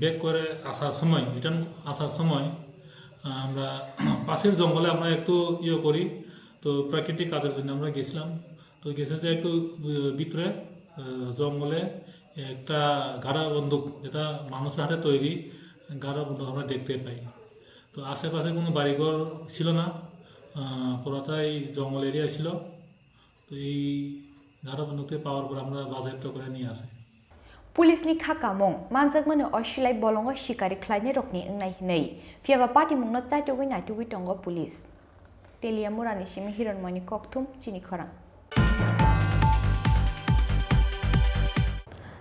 ব্যাক করে আসার সময়, রিটার্ন আসার সময়, আহ, আমরা পাশের জঙ্গলে আমরা একটু ইয়ে করি। তো প্রাকৃতিক কাজের জন্য আমরা গেছিলাম। তো গেছে যে একটু, আহ, ভিতরে, আহ, জঙ্গলে একটা গাড়া বন্দুক, যেটা মানুষের হাতে তৈরি গাড়া বন্দুক আমরা দেখতে পাই। তো আশেপাশে কোনো বাড়িঘর ছিল না, আহ, পুরাটাই জঙ্গল এরিয়া ছিল। তো এই গাড়া বন্দুকটি পাওয়ার পর আমরা বাজেয়াপ্ত করে নিয়ে আসি। Police ni kha kamung manjakmani o silai bolongo sikari khlainai rokni wngnai hinwi. Phiyaba patimungno chaitugwi naitugwi tongo police. Teliamura ni simi Hironmoyni kokthum chini khorang.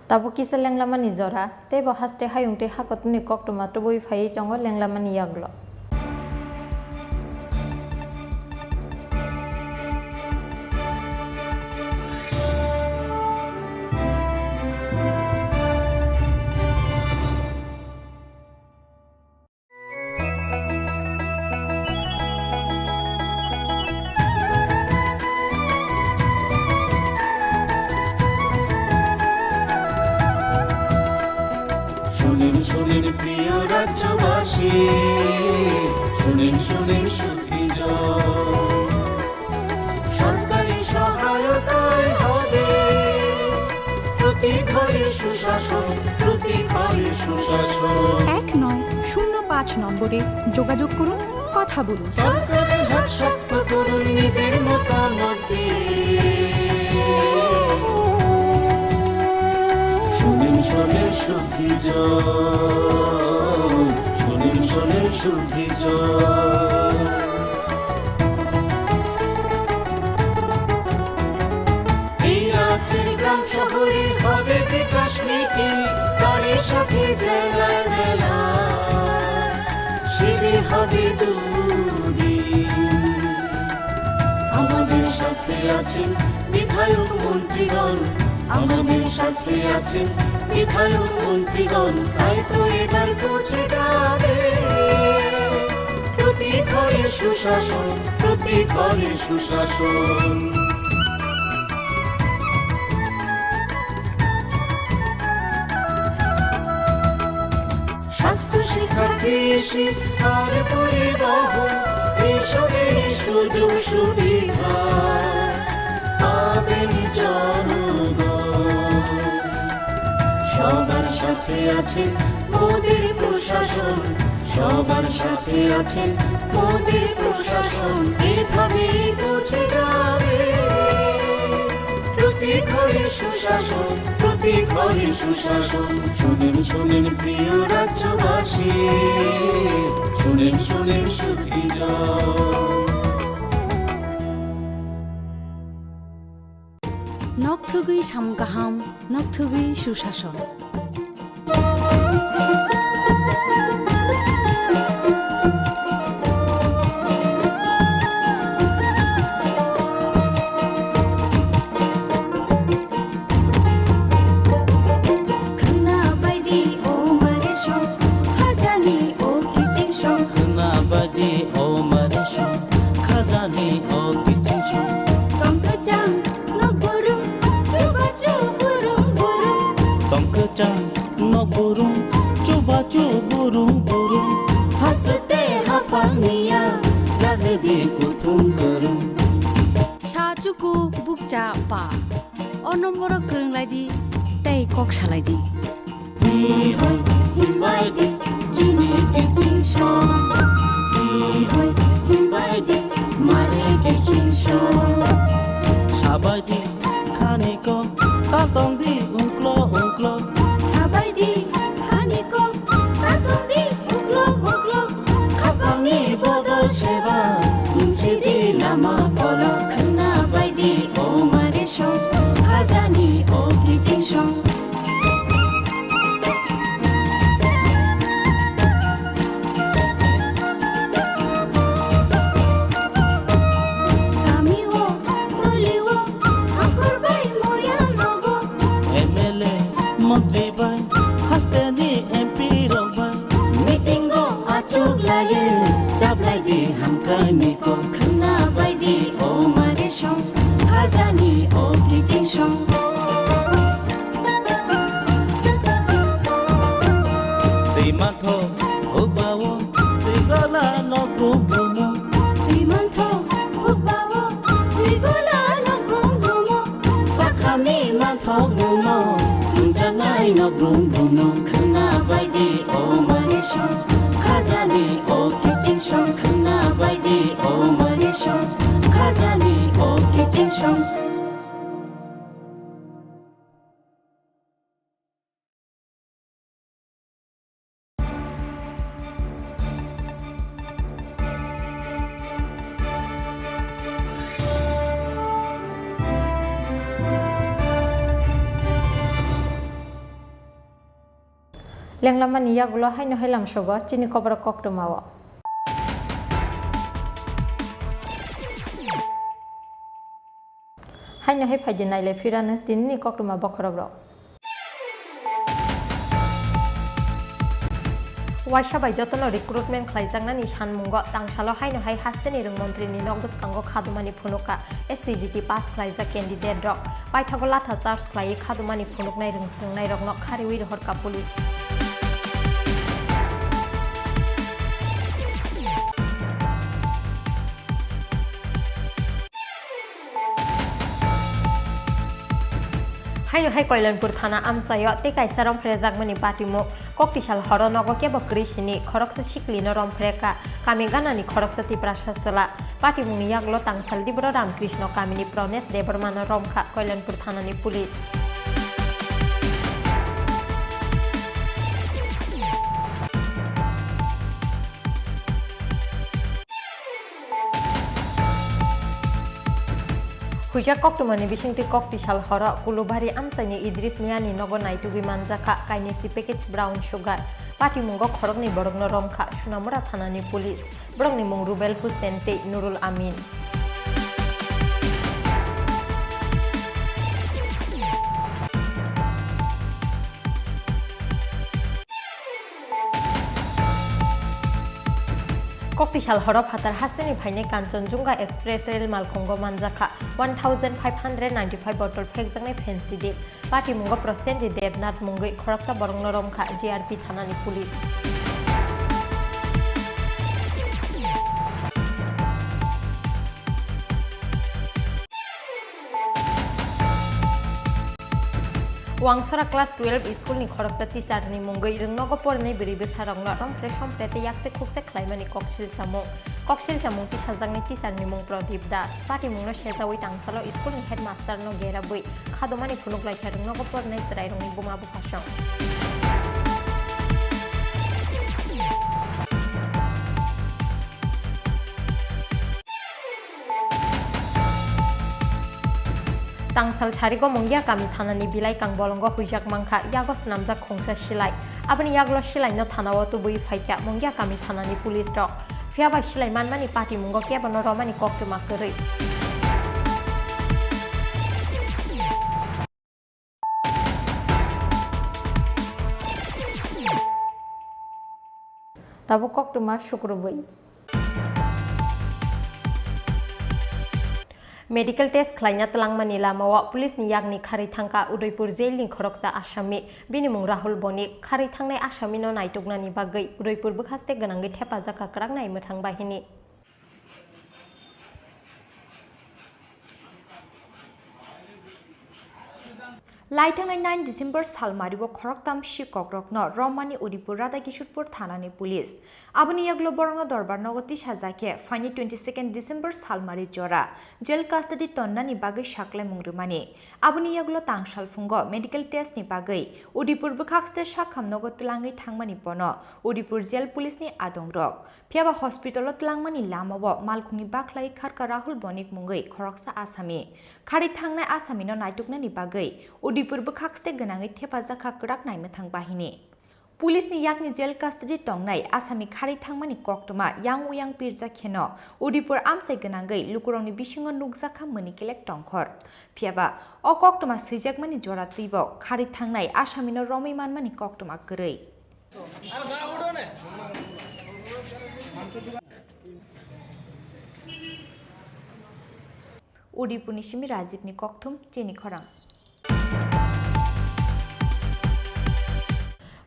Tabuk kisa lenglamani jora, teibo haste hayung tei hakotuni koktwma tubui phaiwi tongo lenglamani yagulo. শুনেন, শুনেন প্রিয় রাজ্যবাসী, শুনেন, শুনেন সুখী জন। সরকারি সহায়তায় হবে প্রতি ঘরে সুশাসন, প্রতি ঘরে সুশাসন। এক নয় শূন্য পাঁচ নম্বরে যোগাযোগ করুন, কথা বলুন। সরকারের হাত শক্ত করুন নিজের মতামত দিয়ে। শুনেন, শুনেন সুখী জন, শুনেন, শুনেন সুখী জন। এই রাজ্যের গ্রাম শহরে হবে বিকাশ মিটিং, তারই সাথে জেলার মেলা, শিবির হবে দুদিন। আমাদের সাথে আছেন বিধায়ক মন্ত্রীগণ, আমাদের সাথে আছেন বিধায়ক মন্ত্রীগণ, তাই তো এবার পৌঁছে যাবে প্রতি ঘরে সুশাসন, প্রতি ঘরে সুশাসন। স্বাস্থ্য, শিক্ষা, কৃষি আর পরিবহন, এইসবের সুযোগ সুবিধা পাবেন জনগণ। সবার সাথে আছেন মোদের প্রশাসন, সবার সাথে আছেন মোদের প্রশাসন, এভাবেই পৌঁছে যাবে প্রতি ঘরে সুশাসন, প্রতি ঘরে সুশাসন। শুনেন, শুনেন প্রিয় রাজ্যবাসী, শুনেন, শুনেন সুখী জন। Nok thugwi samung kaham, nok thugwi susason. Khwna baidi o mare song, khajani o kiching song. Khwna baidi o mare song, khajani o kiching song. Tong kwchang nok burung, chubachu burung burung. Tong kwchang nok burung, chubachu burung burung. Haste hapang niya, jagdi kuthum kwrwng. Sa chuku bukcha pa. O nomboro kwrwng lai di, tei kok salai di. Hi hoi, himbai di, chini kiching song. Hi hoi, himbai di, mare kiching song. Sabai Tongdi ungklo ungklo. Sabaidi hani kok, tatungdi uklok uklok. Khapangni bodol seba, tungsidi lama kolok. Khwna baidi o mare song, khajani o kiching song. Kamio, tolio, hakhor bai moya nogo. M L A, montri bai, hasteni M P rok bai. Meeting o achuk laiye, chablai di hamkrai ni kok. Khwna bai di o mare song, khajani o kiching song. Twi mantho hukbao, twi gola no brum brumo. Twi mantho hukbao, twi gola no brum brumo. Sakhamni manthok nungno, tungjaknai no brum brumo. Khwna bai di o mare song, khajani o kiching song. Khwna bai di o mare song, khajani o kiching song. Lenglamani yagulo haino hai lamsogo chini koborok koktwmao. Haino hai phaidi nailai phirano tinini koktwma bokhorokrok. Waisa bai jotono recruitment khlaijaknani sanmungo tangsalo haino hai hasteni rwng montrini nok bwskango khadumani phunukha S T G T pass khlaijak candidate rok. Paithago latha charge khlaiwi khadumani phunuknai rwngswrwngnairokno khariwi rohorkha police. Haino hai Koilanpur thana amchaio tei kaisa romphrejakmani patimung. Koktisal horo nogo kebo kwrwi sini khoroksa siklino romphrekha, kami ganani khoroksa Tiprasa chwla. Patimungni yagulo tangsaldi boro Ramkrishno kamini Prones Debbarmano romkha Koilanpur thanani police. Huijak koktwmani bisingtwi koktisal horo Kulubari amchaini Idris Miyani nogo naitugwi manjakha kainesi package brown sugar. Patimungo khoroknwi borokno romkha Sunamura thanani police. Borokni mung Rubel Hussein tei Nurul Amin. Koktisal horo phatar hasteni phainai Kanchanjunga Express rel malkhungo manjakha one thousand five hundred ninety-five bottle phekjaknai fancy dip. Patimungo Prosenjit Debnath mungwi khoroksa borokno romkha G R P thanani police. Wangsora class twelve school ni khoroksa teacher ni mungwi rwngnogo porinai bwrwi bwsarokno romphre somphre tei yakse khukse khlaimani koksil samung. Koksil samung tisajaknai teacher ni mung Pradip Das. Patimungno sejawi tangsalo school ni headmaster no gerabwi khadumani phunuk laikha rwngnogo porinai chwrairokni buma buphasong. Tangsal sarigo Mungia kami thanani bilai kang bolongo huijak mankha, yago swnamjak khungsa silai. Aboni yagulo silaino thanao tubui phaikha Mungia kami thanani police rok. Phiya bai silai manmani patimungo kebono romani koktwma kwrwi. Tabuk koktwma sukrubwi. Medical test khlaina twlangmani lamao police ni yakni kharwi thangkha Udaipur jail ni khoroksa asami, bini mung Rahul Bonik. Kharwi thangnai asami no naituknani bagwi Udaipur bwkhaste gwnangwi thepajak kha kwrak nai mwthang bahini. Laithangnai nine December salmario khoroktham sikokrokno romani Udipur Radha Kishorpur thanani police. Aboni yagulo borokno dorbar nogo tisajak khe phaini twenty second December salmari jora jail custody tonnani bagwi saklaimung rwmani. Aboni yagulo tangsalphungo medical test ni bagwi Udipur bwkhakste sakham nogo twlangwi thangmani bono Udipur jail police ni adongrok. Phiyaba hospital o twlangmani lamao malkhungni bakhlai kharka Rahul Bonik mungwi khoroksa asami. Khari thangnai asamino naituknani bagwi Udipur bwkhakste gwnangwi thepajakha kwrak naimwthang bahini. Police ni yakni jail custody tongnai asami khari thangmani koktwma yang uyang pirjak kheno Udipur amchai gwnangwi lukurokni bisingo nukjakha mani kelek tongkhor. Phiyaba o koktwma swijakmani jora twibo khari thangnai asamino romwi manmani koktwma kwrwi. Udipurni simi Rajibni kokthum chini khorang.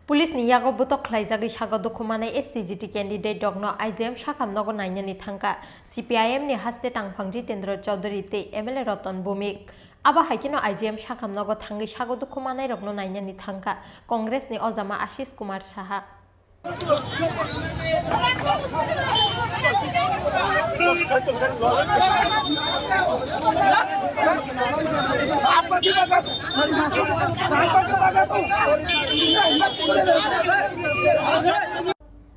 Police ni yago butok khlaijagwi sago dukhu manai S T G T candidate rokno I G M sakham nogo nainani thangkha C P I M ni haste tangphang Jitendra Chaudhary tei M L A Ratan Bhowmik. Abo hai kheno I G M sakham nogo thangwi sago dukhu manai rokno nainani thangkha Congress ni ojama Ashish Kumar Saha.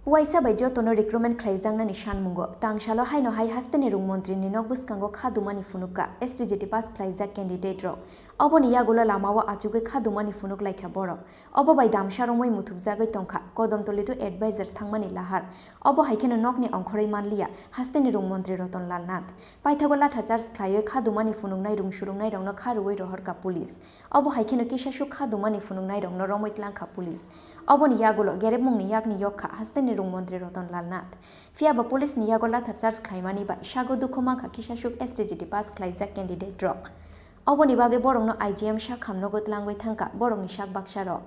Waisa bai jotono recruitment khlaijaknani sanmungo, tangsalo haino hai hasteni rung montri ni nok bwskango kha dumani phunukha S T G T pass khlaijak candidate rok. Oboni yagulo lamao achugwi kha dumani phunuk laikha borok. Obo bai damsa romwi muthubjagwi tongkha Kodamtoli to advisor thangmani lahar. Obo hai kheno nokni ongkhorwi manliya hasteni rung montri Ratan Lal Nath. Paithago latha charge khlaiwi kha dumani phunuknai rung surungnai rokno kha rwui rohorkha police. Obo hai kheno kisasuk kha dumani phunuknai rokno romwi tlangkha police. Oboni yagulo gerebmungni yakni yokkha hasteni rung montri Ratan Lal Nath. Phiyaba police ni yago latha charge khlaimani bai sago dukhu mankha kisasuk S T G T pass khlaijak candidate rok. Oboni bagwi borokno I G M sakham nogo twlangwi thangkha borokni sak baksa rok.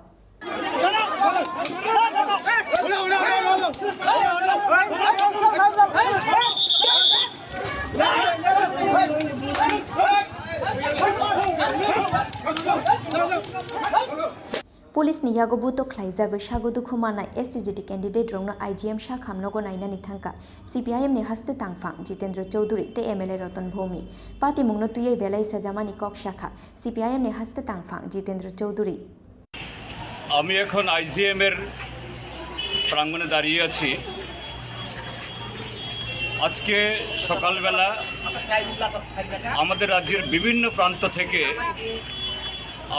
Police ni yago butok khlaijagwi sago dukhu manai S T G T candidate rokno I G M sakham nogo nainani thangkha C P I M ni haste tangphang Jitendra Chaudhary tei M L A Ratan Bhowmik. Patimungno twiwi belai sajamani kok sakha C P I M ni haste tangphang Jitendra Chaudhary. আমি এখন আইজিএম এর প্রাঙ্গণে দাঁড়িয়ে আছি। আজকে সকালবেলা আমাদের রাজ্যের বিভিন্ন প্রান্ত থেকে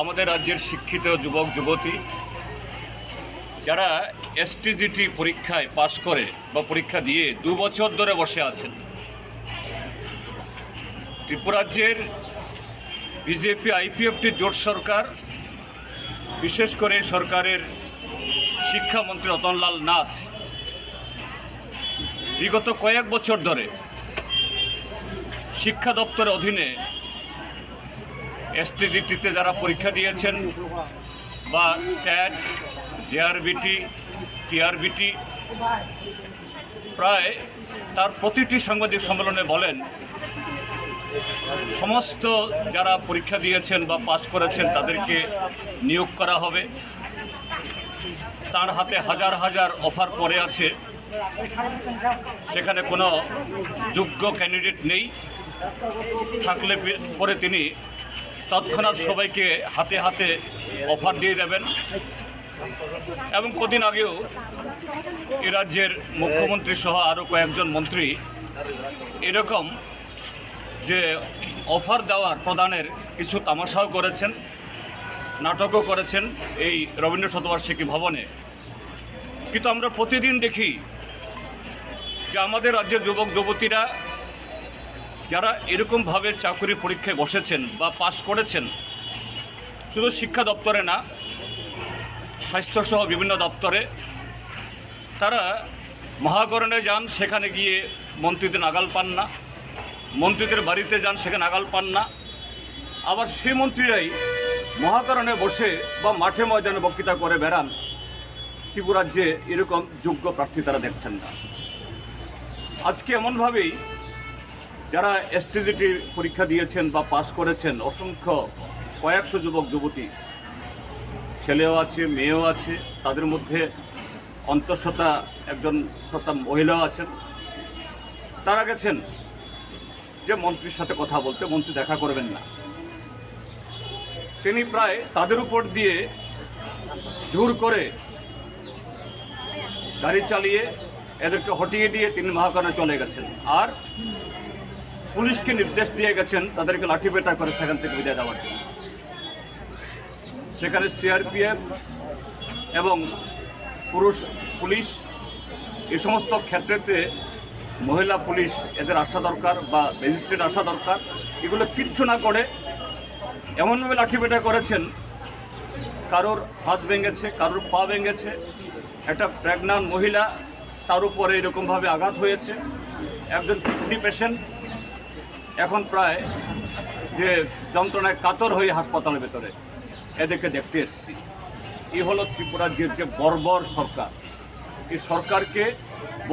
আমাদের রাজ্যের শিক্ষিত যুবক যুবতী, যারা এসটিজিটি পরীক্ষায় পাশ করে বা পরীক্ষা দিয়ে দু বছর ধরে বসে আছেন, ত্রিপুরাজ্যের বিজেপি আইপিএফটি জোট সরকার, বিশেষ করে সরকারের শিক্ষামন্ত্রী রতনলাল নাথ বিগত কয়েক বছর ধরে শিক্ষা দপ্তরের অধীনে এসটিজিটিতে যারা পরীক্ষা দিয়েছেন বা ট্যাট, জেআরবিটি, টিআরবিটি, প্রায় তার প্রতিটি সাংবাদিক সম্মেলনে বলেন, সমস্ত যারা পরীক্ষা দিয়েছেন বা পাশ করেছেন তাদেরকে নিয়োগ করা হবে। তার হাতে হাজার হাজার অফার পড়ে আছে, সেখানে কোনো যোগ্য ক্যান্ডিডেট নেই। থাকলে পে-, পরে তিনি তৎক্ষণাৎ সবাইকে হাতে হাতে অফার দিয়ে দেবেন। এবং কদিন আগেও এ রাজ্যের মুখ্যমন্ত্রী সহ আরও কয়েকজন মন্ত্রী এরকম যে অফার দেওয়ার প্রদানের কিছু তামাশাও করেছেন, নাটকও করেছেন এই রবীন্দ্র শতবার্ষিকী ভবনে। কিন্তু আমরা প্রতিদিন দেখি যে আমাদের রাজ্যের যুবক যুবতীরা যারা এরকমভাবে চাকরি পরীক্ষায় বসেছেন বা পাশ করেছেন, শুধু শিক্ষা দপ্তরে না, স্বাস্থ্যসহ বিভিন্ন দপ্তরে তারা মহাকরণে যান, সেখানে গিয়ে মন্ত্রীদের নাগাল পান না, মন্ত্রীদের বাড়িতে যান, সেখানে নাগাল পান না। আবার সেই মন্ত্রীরাই মহাকরণে বসে বা মাঠে ময়দানে বক্তৃতা করে বেড়ান, ত্রিপুরার যে এরকম যোগ্য প্রার্থী তারা দেখছেন না। আজকে এমনভাবেই যারা এসটিজিটি পরীক্ষা দিয়েছেন বা পাশ করেছেন, অসংখ্য কয়েকশো যুবক যুবতী, ছেলেও আছে, মেয়েও আছে, তাদের মধ্যে অন্তঃসত্ত্বা, একজন সত্ত্বা মহিলাও আছেন। তারা গেছেন যে মন্ত্রীর সাথে কথা বলতে, মন্ত্রী দেখা করবেন না। তিনি প্রায় তাদের উপর দিয়ে জোর করে গাড়ি চালিয়ে এদেরকে হটিয়ে দিয়ে তিনি মহাকারণে চলে গেছেন। আর পুলিশকে নির্দেশ দিয়ে গেছেন তাদেরকে লাঠিপেটা করে সেখান থেকে বিদায় দেওয়ার জন্য। সেখানে সিআরপিএফ এবং পুরুষ পুলিশ, এই সমস্ত ক্ষেত্রেতে মহিলা পুলিশ এদের আসা দরকার বা ম্যাজিস্ট্রেট আসা দরকার। এগুলো কিচ্ছু না করে এমনভাবে লাঠিপেটা করেছেন, কারোর হাত ভেঙেছে, কারোর পা ভেঙেছে। একটা প্রেগন্যান্ট মহিলা, তার উপরে এরকমভাবে আঘাত হয়েছে। একজন কিডনি পেশেন্ট এখন প্রায় যে যন্ত্রণায় কাতর হয়ে হাসপাতালের ভেতরে, এদেরকে দেখতে এসেছি। এই হলো ত্রিপুরার যে যে বর্বর সরকার। এই সরকারকে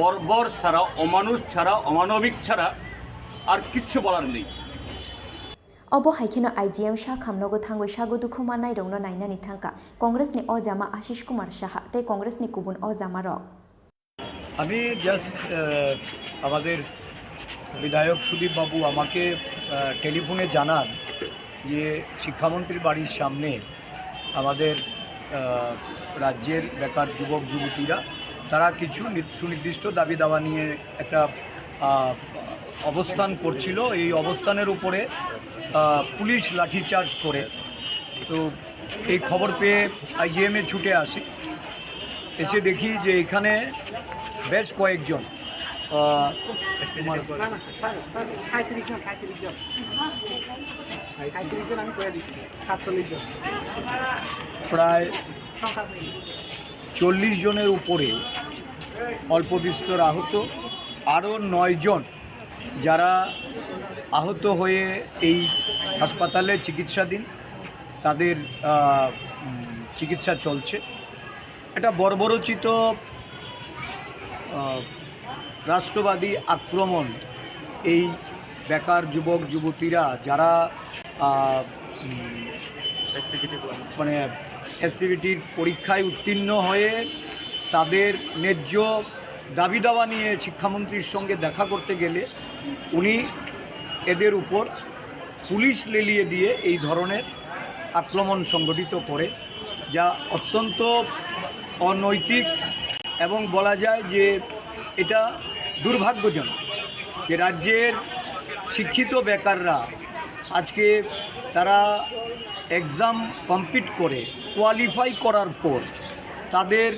বর্বর ছাড়া, অমানুষ ছাড়া, অমানবিক ছাড়া আর কিচ্ছু বলার নেই। Obo hai kheno I G M sakhamnogo thangwi sago dukhu mannairokno nainani thangkha Congressni ojama Ashish Kumar Saha tei Congressni kubun ojamarok. আমি জাস্ট আমাদের বিধায়ক সুদীপ বাবু আমাকে আহ, টেলিফোনে জানান যে শিক্ষামন্ত্রীর বাড়ির সামনে আমাদের আহ, রাজ্যের বেকার যুবক যুবতীরা তারা কিছু নি- সুনির্দিষ্ট দাবি দাওয়া নিয়ে একটা আহ, অবস্থান করছিল। এই অবস্থানের উপরে আহ, পুলিশ লাঠিচার্জ করে। তো এই খবর পেয়ে আইজিএমে ছুটে আসি। এসে দেখি যে এখানে বেশ কয়েকজন আহ, তোমার সাঁত্রিশ জন সাঁত্রিশ জন সাঁত্রিশ জন আমি করে দিচ্ছি সাতচল্লিশ জন প্রায় চল্লিশ জনের উপরে অল্প বিস্তর আহত, আরও নয় জন যারা আহত হয়ে এই হাসপাতালে চিকিৎসাধীন, তাদের আহ, উম, চিকিৎসা চলছে। একটা বর্বরচিত আহ, রাষ্ট্রবাদী আক্রমণ এই বেকার যুবক যুবতীরা যারা আহ, উম, মানে এসটিবিটির পরীক্ষায় উত্তীর্ণ হয়ে তাদের ন্যায্য দাবি দাওয়া নিয়ে শিক্ষামন্ত্রীর সঙ্গে দেখা করতে গেলে উনি এদের উপর পুলিশ লেলিয়ে দিয়ে এই ধরনের আক্রমণ সংগঠিত করে, যা অত্যন্ত অনৈতিক এবং বলা যায় যে এটা দুর্ভাগ্যজনক যে রাজ্যের শিক্ষিত বেকাররা আজকে তারা এক্সাম কমপ্লিট করে কোয়ালিফাই করার পর তাদের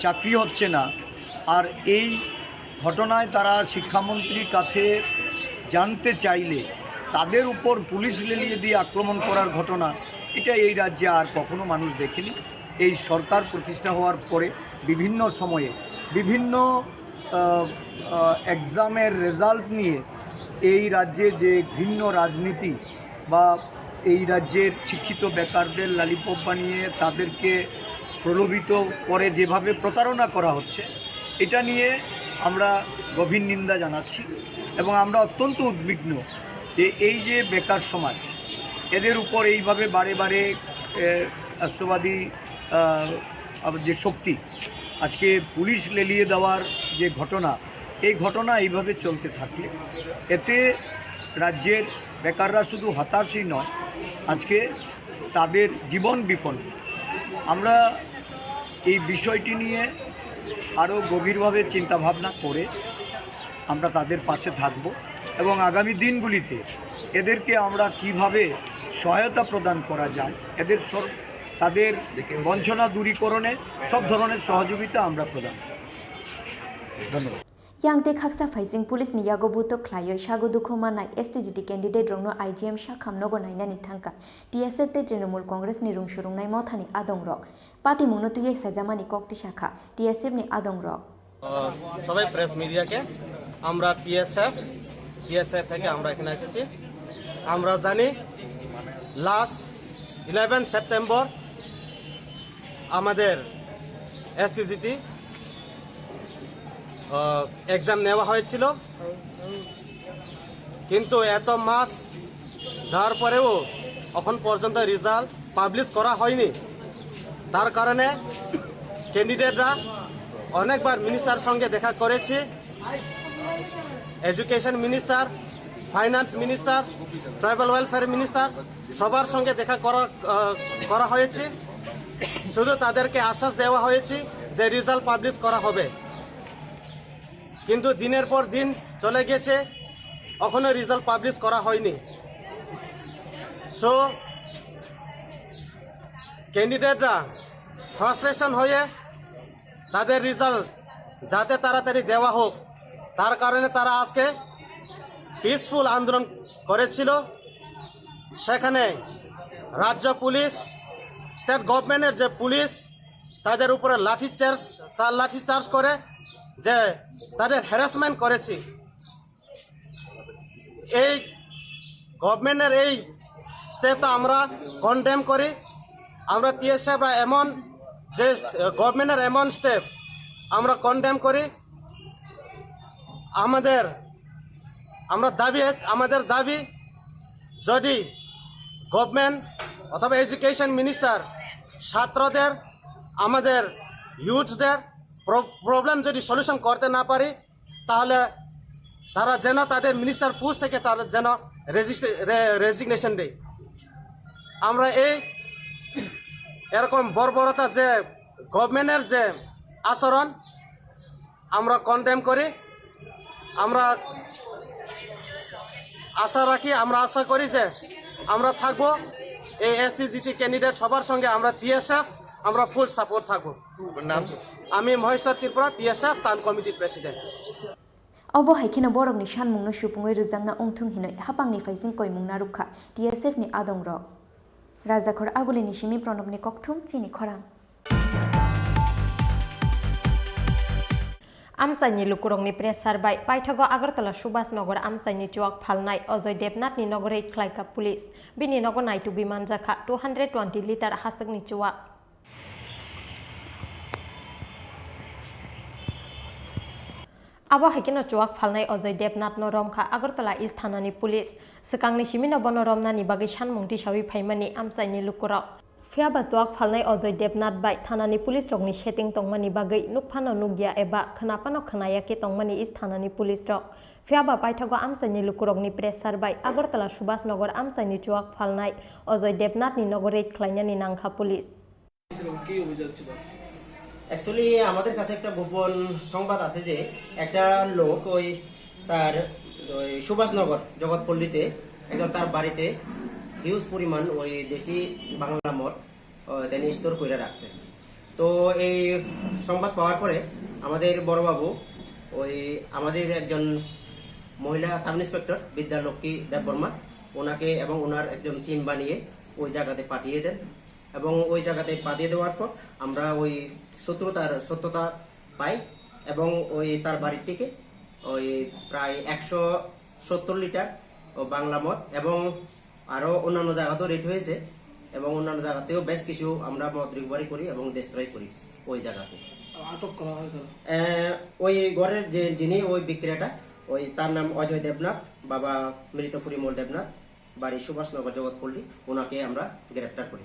চাকরি হচ্ছে না। আর এই ঘটনায় তারা শিক্ষামন্ত্রীর কাছে জানতে চাইলে তাদের উপর পুলিশ লেলিয়ে দিয়ে আক্রমণ করার ঘটনা, এটা এই রাজ্যে আর কখনো মানুষ দেখেনি। এই সরকার প্রতিষ্ঠা হওয়ার পরে বিভিন্ন সময়ে বিভিন্ন এক্সামের রেজাল্ট নিয়ে এই রাজ্যে যে ঘৃণ্য রাজনীতি বা এই রাজ্যের শিক্ষিত বেকারদের ললিপপ বানিয়ে তাদেরকে প্রলোভিত করে যেভাবে প্রতারণা করা হচ্ছে, এটা নিয়ে আমরা গভীর নিন্দা জানাচ্ছি এবং আমরা অত্যন্ত উদ্বিগ্ন যে এই যে বেকার সমাজ, এদের উপর এইভাবে বারে বারে এ, রাষ্ট্রবাদী আহ, আবার যে শক্তি, আজকে পুলিশ লেলিয়ে দেওয়ার যে ঘটনা, এই ঘটনা এইভাবে চলতে থাকলে এতে রাজ্যের বেকাররা শুধু হতাশই নয়, আজকে তাদের জীবন বিপন্ন। আমরা এই বিষয়টি নিয়ে আরও গভীরভাবে চিন্তাভাবনা করে আমরা তাদের পাশে থাকব এবং আগামী দিনগুলিতে এদেরকে আমরা কিভাবে সহায়তা প্রদান করা যায়, এদের সর তাদের বঞ্চনা দূরীকরণে সব ধরনের সহযোগিতা আমরা প্রদান করব। ধন্যবাদ। Yang tei khaksa phaising police ni yago butok khlaiwi sago dukhu mannai S T G T candidate rokno I G M sakhamnogo nainani thangkha T S F tei Trinamool Congress ni rung surungnai mothani adongrok. Patimungno twiwi sajamani kok tisakha T S F ni adongrok. সবাই প্রেস মিডিয়াকে, আমরা TSF, TSF থেকে আমরা এখানে এসেছি। আমরা জানি last eleven September আমাদের এসটিজিটি এক্সাম নেওয়া হয়েছিল, কিন্তু এত মাস যাওয়ার পরেও এখন পর্যন্ত রেজাল্ট পাবলিশ করা হয়নি। তার কারণে ক্যান্ডিডেটরা অনেকবার মিনিস্টার সঙ্গে দেখা করেছি, education minister, finance minister, tribal welfare minister, সবার সঙ্গে দেখা করা আহ, করা হয়েছে। শুধু তাদেরকে আশ্বাস দেওয়া হয়েছে যে রেজাল্ট পাবলিশ করা হবে, কিন্তু দিনের পর দিন চলে গেছে, এখনো রেজাল্ট পাবলিশ করা হয়নি। সো ক্যান্ডিডেটরা ফ্রাস্ট্রেশন হয়ে তাদের রেজাল্ট যাতে তাড়াতাড়ি দেওয়া হোক, তার কারণে তারা আজকে পিসফুল আন্দোলন করেছিল। সেখানে রাজ্য পুলিশ, স্টেট গভর্নমেন্টের যে পুলিশ, তাদের উপরে লাঠি চার্জ, চার লাঠি চার্জ করে, যে তাদের হ্যারাসমেন্ট করেছি। এই গভর্নমেন্টের এই স্টেপটা আমরা কন্ডেম করি। আমরা টিএসএফরা এমন যে গভর্নমেন্টের এমন স্টেপ আমরা কন্ডেম করি। আমাদের আমরা দাবি আমাদের দাবি, যদি গভর্নমেন্ট অথবা এডুকেশন মিনিস্টার ছাত্রদের, আমাদের ইউথদের প্রবলেম যদি সলিউশন করতে না পারি, তাহলে তারা যেন তাদের মিনিস্টার পোস্ট থেকে তারা যেন রেজিস্ট্রে- রে- রেজিগনেশন দেয়। আমরা এই এরকম বর্বরতা যে গভর্নমেন্টের যে আচরণ, আমরা কন্ডেম করি। আমরা আশা রাখি, আমরা আশা করি যে আমরা থাকবো এই এসসি জিটি ক্যান্ডিডেট সবার সঙ্গে। আমরা টিএসএফ, আমরা ফুল সাপোর্ট থাকবো। নাম? আমি মহেশ্বর ত্রিপুরা, টিএসএফ টাউন কমিটির president. Obo hai kheno borokni sanmungno supungwi rwjakna wngthung hinwi hapangni phaising koimung narwkha T S F ni adongrok. Rajakhor Agulini simi Pranobni kokthum chini khorang. Amchaini lukurokni pressure bai paithago Agartala Subhas Nagar amchaini chuak phalnai Ajoy Debnathni nogo raid khlaikha police. Bini nogo naitugwi manjakha two hundred twenty litre haswkni chuak. Abo hai kheno chuak phalnai Ajoy Debnathno romkha Agartala East thanani police. Swkangni simino bono romnani bagwi sanmung tisawi phaimani amchaini lukurok. Phiyaba chuak phalnai Ajoy Debnath bai thanani police rokni setting tongmani bagwi nukphano nukya eba khwnaphano khwnaya khe tongmani East thanani police rok. Phiyaba paithago amchaini lukurokni pressure bai Agartala Subhas Nagar amchaini chuak phalnai Ajoy Debnathni nogo raid khlainani nangkha police. Actually আমাদের কাছে একটা গোপন সংবাদ আছে যে একটা লোক ওই তার ওই সুভাষনগর জগৎপল্লীতে একজন তার বাড়িতে হিউজ পরিমাণ ওই দেশি বাংলা মদ, ও, তিনি স্টোর করে রাখছে। তো এই সংবাদ পাওয়ার পরে আমাদের বড়বাবু ওই আমাদের একজন মহিলা সাব ইন্সপেক্টর বিদ্যালক্ষ্মী দেববর্মা, ওনাকে এবং ওনার একজন টিম বানিয়ে ওই জায়গাতে পাঠিয়ে দেন। এবং ওই জায়গাতে পাঠিয়ে দেওয়ার পর আমরা ওই শত্রুতার সত্যতা পাই এবং ওই তার বাড়ির থেকে ওই প্রায় একশো সত্তর লিটার ও বাংলা মদ এবং আরও অন্যান্য জায়গাতেও রেড হয়েছে এবং অন্যান্য জায়গাতেও বেশ কিছু আমরা মদ রিকভারি করি এবং ডিস্ট্রয় করি ওই জায়গাতে। আটক করা হয় কারা? আহ, ওই ঘরের যে যিনি ওই বিক্রেতা, ওই তার নাম অজয় দেবনাথ, বাবা মৃত পরিমল দেবনাথ, বাড়ি সুভাষনগর জগৎপল্লী, ওনাকে আমরা গ্রেপ্তার করি।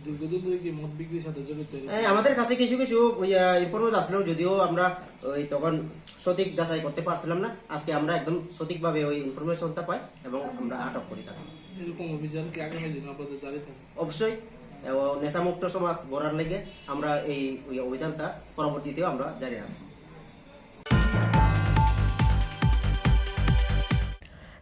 দীর্ঘদিন ধরে কি মদ বিক্রির সাথে জড়িত? হ্যাঁ, আমাদের কাছে কিছু কিছু ওই, আহ, ইনফরমেশন আসলেও যদিও আমরা ওই তখন সঠিক যাচাই করতে পারছিলাম না, আজকে আমরা একদম সঠিকভাবে ওই ইনফরমেশনটা পাই এবং আমরা আটক করি তাকে। এরকম অভিযান কি আগামী দিনে আপনাদের জারি থাকবে? অবশ্যই, এবং নেশামুক্ত সমাজ গড়ার লেগে আমরা এই ওই অভিযানটা পরবর্তীতেও আমরা জারি রাখবো।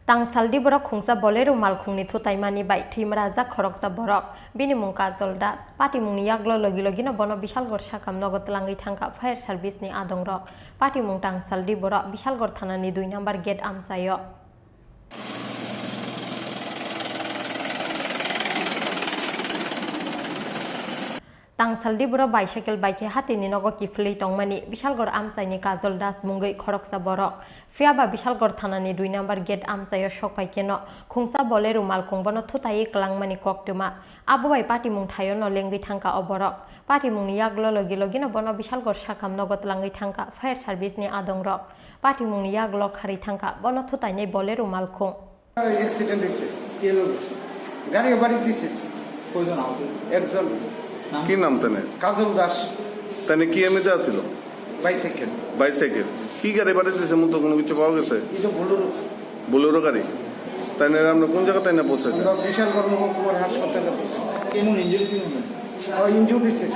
Tangsaldi borok khungsa Bolero malkhungni thutaimani bai thwimrajak khoroksa borok. Bini mung Kajol Das. Patimungni yaklo logi logino bono Bishalgor sakam nogo twlangwi thangkha fire service ni adongrok. Patimung Tangsaldi borok Bishalgor thanani dui number gate amchaio. Tangsaldi borok bicycle bai khe hatini nogo kiphilwi tongmani Bishalgor amchaini Kajol Das mungwi khoroksa borok. Phiyaba Bishalgor thanani dui number gate amchaio sokphai kheno khungsa Bolero malkhung bono thutaiwi kwlangmani koktwma. Abo bai patimung thaio no lengwi thangkha o borok. Patimungni yaklo logi logino bono Bishalgor sakam nogo twlangwi thangkha fire service ni adongrok. Patimungni yaklo kharwi thangkha bono thutainai Bolero malkhung. Accident হয়েছে, তেল হয়েছে, গাড়ি বাড়ি দিছে। কয়জন আহত হয়েছে? একজন। কি নাম তেনে? কাজল দাস। তেনে কি এমনিতে আসিল? বাইসাইকেল। বাইসাইকেল। কি গাড়ি বাড়ি দিছে, মতো কোনো কিছু পাওয়া গেছে? এই তো বোলেরো। বোলেরো গাড়ি। তেনে আমরা কোন জায়গা তেনে পৌঁছেছে? আমরা বিশালগড় মহকুমার হাসপাতালে পৌঁছেছি। কেমন ইঞ্জুরি ছিল? ও, ইঞ্জুরি ছিল।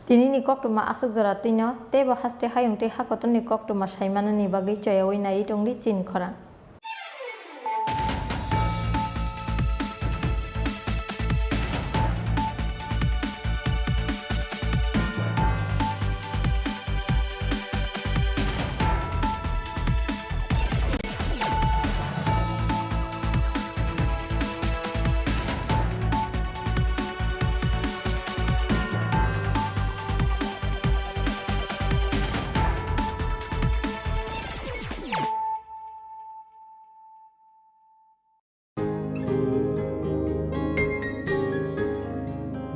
Tini ni koktwma aswk jora twino teibo haste hayung tei hakotorni koktwma saimanani bagwi choyaui naiwi tongdi chini khorang.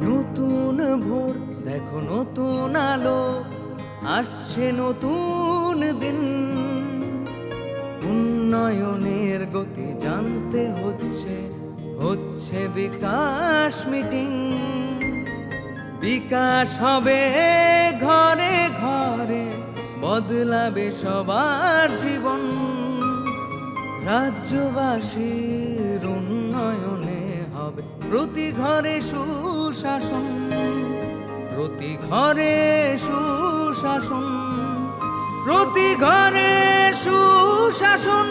নতুন ভোর, দেখো নতুন আলো, আসছে নতুন দিন। উন্নয়নের গতি জানতে হচ্ছে, হচ্ছে বিকাশ মিটিং। বিকাশ হবে ঘরে ঘরে, বদলাবে সবার জীবন। রাজ্যবাসীর উন্নয়নে হবে প্রতি ঘরে সুশাসন, প্রতি ঘরে সুশাসন, প্রতি ঘরে সুশাসন।